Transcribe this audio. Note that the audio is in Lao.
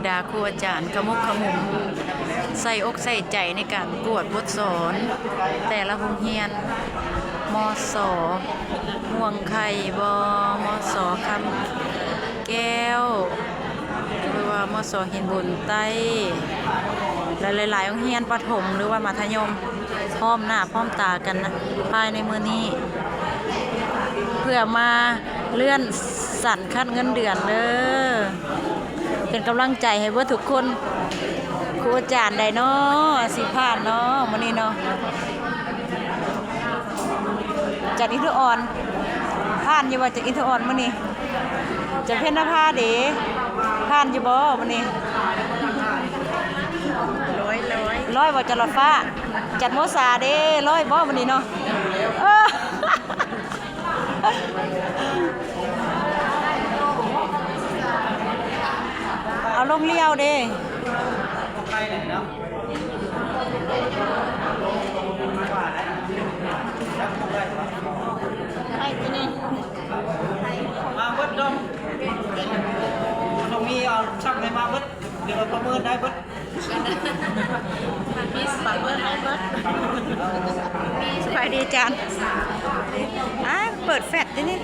ດາຄູອາຈານຂະໝົກຂະໝຸມ ໃສ່ອົກໃສ່ໃຈໃນການກວດບົດສອນແຕ່ລະໂຮງຮຽນ ມສ ມ່ວງໄຂ່ບໍ ມສ ຄຳແກ້ວ ຫຼືວ່າ ມສ ຫີນບຸນໃຕ້ ແລະ ຫຼາຍໆໂຮງຮຽນປະຖົມ ຫຼືວ່າມັດທະຍົມ ພ້ອມໜ້າພ້ອມຕາກັນພາຍໃນມື້ນີ້ ເພື່ອມາເລື່ອນ ສັນຄັດເງິນເດືອນເດີ ເປັນກຳລັງໃຈໃຫ້ເບິດທຸກຄົນ. ຄູອາຈານໃດເນາະ ຊິຜ່ານເນາະ ມື້ນີ້ເນາະ. ຈັນອິນທຸອອນ ຜ່ານຢູ່ບໍ່ ຈັນອິນທຸອອນມື້ນີ້? ຈັນເພັນນະພາເດ ຜ່ານຢູ່ບໍ່ມື້ນີ້? ຮ້ອຍ ຮ້ອຍ ຮ້ອຍບໍ່ ຈັນຫຼອດຟ້າ? ຈັນໂມສາເດ ຮ້ອຍບໍ່ມື້ນີ້ເນາະ? ເອີ. ເອົາລົງລ້ຽວເດ້ ໄປຕົວນີ້ ມາເບິດດອງ ຕ້ອງມີເອົາຊ່າງໃຫ້ມາເບິດ ດຽວເຮົາປະເມີນໄດ້ເບິດ. ສະບາຍດີອາຈານ. ອ້າ ເປີດແຟລດຕິນີ້.